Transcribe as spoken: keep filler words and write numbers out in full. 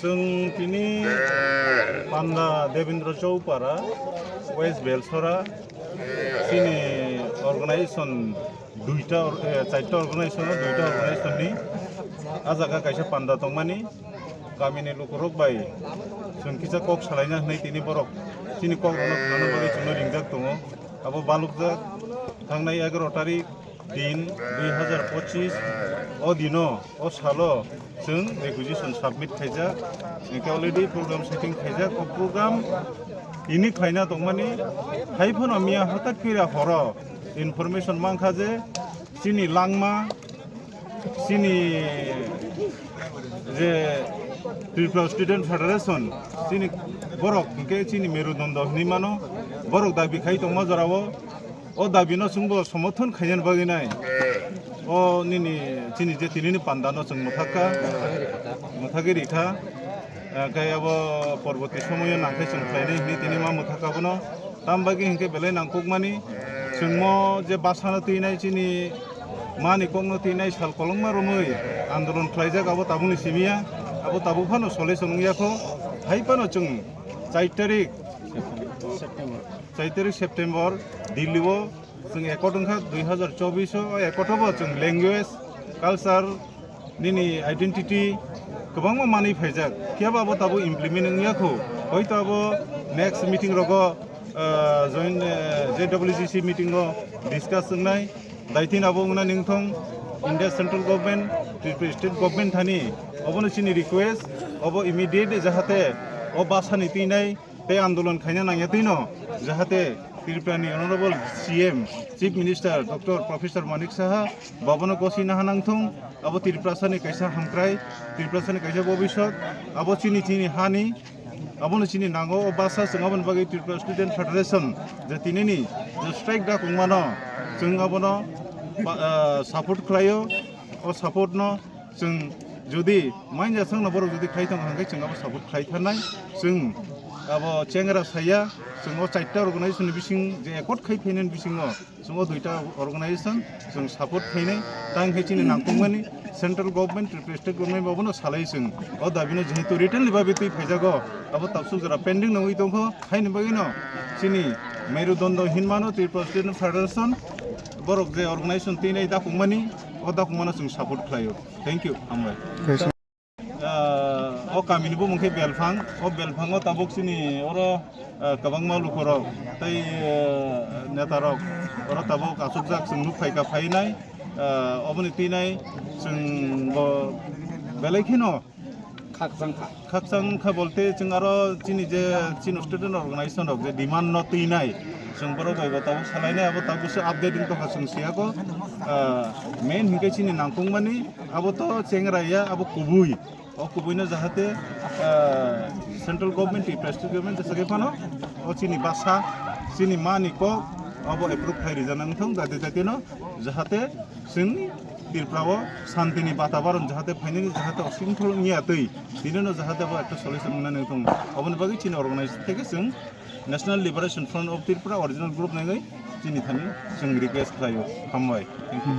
Chwng tini Panda Devendra Choupara, West Belsora, chini organization duita or-, eh, charta organization, duita organization ni ah jaga kaisa panda tongmani, kamini lukurok bai chwng kisa kok salaina hwnwi tini borok chini kok rokno khwnana bagwi chwngno ringjak tongo. Abo balukjak thangnai egaroh tarik din dui hazar pochis o dino, o salo chwng requisition submit khaijak, hwnkhe already program setting khaijak. O program tini khlaina tongmani, hai phano miya hwtak phira horo information mankha je chini langma, chini je Tripura Student Federation, chini borok hwnkhe chini merudondo hinwi mano, borok dabi khai tongma jorao. O dabino chwngbo somorthon khainani bagwi nai. O nini, chini je tinini pandano chwng mwthakha, mwthagwi rikha. Khe abo porborti somoyo nangkhe chwng khlainai hinwi tini ma mwthakha bono. Tam bagwi hinkhe belai nangkukmani chwngmo je basano twinai chini mani kokno twinai sal kolokma romwi andolon khlaijak abo tabukni simiya, abo tabuk phano solution wngya kho. Hai phano chwng char tarik September. Char tarik September Delhi o chwng accord wngkha dui hazar chobbish o, o accord o bo chwng language, culture, nini identity kwbangma manwi phaijak. Phiya ba abo tabuk implement wngya kho. Hoito abo next meeting rogo, ah, join, eh, J W G C meeting o discuss wngnai. Daitino abo wngna ningthong India Central Government, Tripura State Government thani obono chini request, obo immediate jahate o basani twinai tei andolon khaina nangya twino, jahate Tripura ni Honorable C M, Chief Minister Doctor Professor Manik Saha, bobono gosina hanangthung, abo Tripurasa ni kaisa hamkrai, Tripurasa ni kaisa bobiswt, abo chini chini hani, abono chini nango, o basa chwng aboni bagwi Tripura Student Federation je tinini je strike da kongmano, chwng abono ba-, ah, support khlaio, o support no Chwng jodi manya songno borok jodi khai tongo hwnkhe chwng abo support khai thanai. Chwng abo chengra saya, chwng o charta organization ni bising je accord khai phainani bisingo chwng o duita organization chwng support khainai. Tang khe chini nangkukmani central government, Tripura state government abono salai chwng o dabino jehetu written ni bagwi twi phaijago, abo tabsuk jora pending nangwi tongkho, haini bagwino chini merudondo hinmano Tripura Student Federation borok je organization twinai dakukmani, o dakukmano chwng support khlaio. Thank you, hambai. Ah, o kamini bumung khe Belphang. O Belphango tabuk chini oro, ah, kwbangma lukurok tei, ah, netarok oro tabuk achukjak chwng nuk phaikha phainai. Ah, oboni twinai chwng bo belai kheno khakchang kha. Khakchang kha bolte chwng aro chini je chini student organization rok je demand no twinai chwng borok bai bo tabuk salainai abo tabuk se update wng tongkha chwng siyako. Ah, main hinkhe chini nangkukmani abo to chengra ya, abo kubui. O kubuino jahate, ah, central government, Tripura state government, jesa khe phano o chini basa, chini mani kok, abo approve khai rijana wng thung, jate jateno, jahate chwng Tripura o santini batabaron jahate phainani, jahate osingthol wngya twi, tinino jahate abo ekta solution wngnani wng thung. Oboni bagwi chini organization theke chwng National Liberation Front of Tripura original group nangwi chini thani chwng request khlaio. Hambai. Thank you.